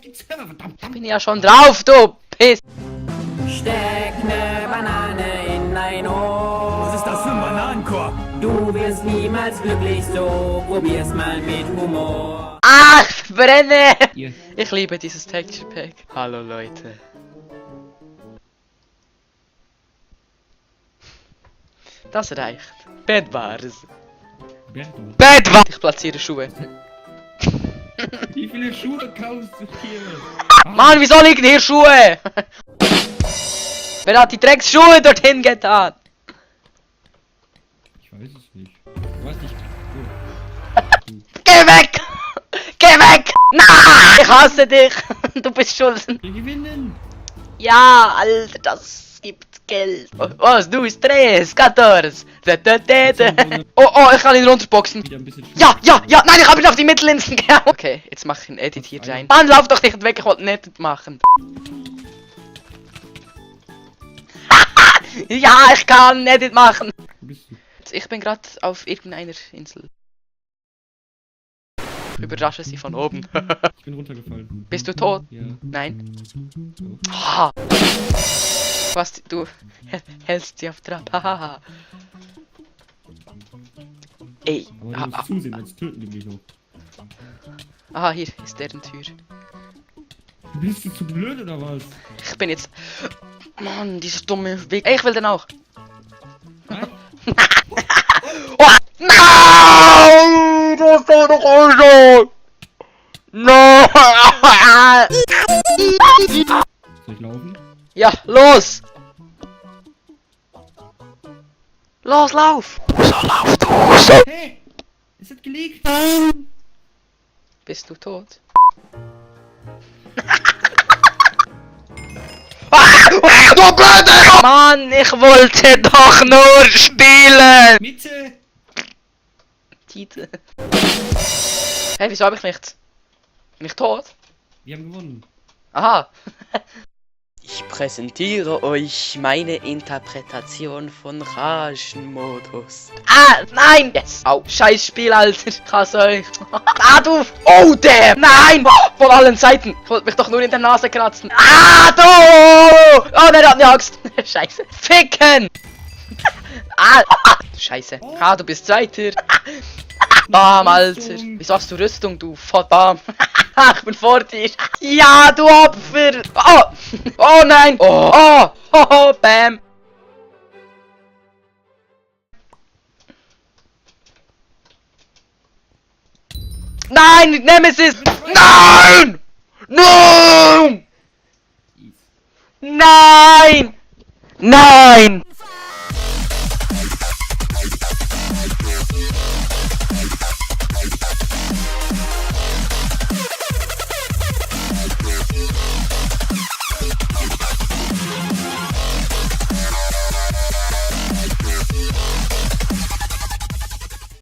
den Server, verdammt. Bin ja schon drauf, du Piss. Steck ne Banane in ein Ohr. Was ist das für ein Bananenkorb? Du wirst niemals glücklich so, probier's mal mit Humor. Ah, ich brenne. Hier. Ich liebe dieses Texture Pack. Hallo Leute. Das reicht. Bad Wars. Berto. Bad Wars. Ich platziere Schuhe. Wie viele Schuhe kaufst du hier? Mann, wieso liegen hier Schuhe? Wer hat die Drecksschuhe dorthin getan? Ich weiß es nicht. Du hast nicht. Geh weg! Geh weg! Nein! Ich hasse dich! Du bist schuld. Wir gewinnen! Ja, Alter, das gibt Geld. Was, du ist 3, 14. Oh, ich kann ihn runterboxen. Wieder ein bisschen Ja, nein, ich hab ihn auf die Mittelinsen gehauen. Okay, jetzt mach ich einen Edit hier rein. Mann, lauf doch nicht weg, ich wollte einen Edit machen. Ja, ich kann einen Edit machen. Wo bist du? Ich bin gerade auf irgendeiner Insel. Überrasche sie von oben. Ich bin runtergefallen. Bist du tot? Ja. Nein. So. Ha. Was, du hältst sie auf Trab. Hahaha. Ey. Aber du musst zusehen, sonst töten die mich noch. Aha, hier ist deren Tür. Bist du zu blöd oder was? Ich bin jetzt... Mann, dieser dumme Weg. Ey, ich will den auch. Nein? Oh, nein! Das ist doch so! Nein! Soll ich laufen? Ja, los! Los, lauf! So, lauf, du Huso! Hey! Es hat gelegt! Bist du tot? Du blöde! Mann, ich wollte doch nur spielen! Mitte! Titel. Hey, wieso hab ich nichts? Bin ich tot? Wir haben gewonnen. Aha. Ich präsentiere euch meine Interpretation von Ragenmodus. Ah, nein! Yes! Au, scheiß Spiel, Alter. Ich hasse euch. Ah, du! Oh, damn! Nein! Von allen Seiten. Ich wollte mich doch nur in der Nase kratzen. Ah, du! Oh, der hat eine Axt. Scheiße. Ficken! Ah, Scheiße. Ah, du bist Zweiter. Bam, Alter. Wieso hast du Rüstung, du Bam. Ich bin vor dir. Ja, du Opfer. Oh, oh nein. Oh, bam. Nein, Nemesis. Nein. Nein. Nein. Nein.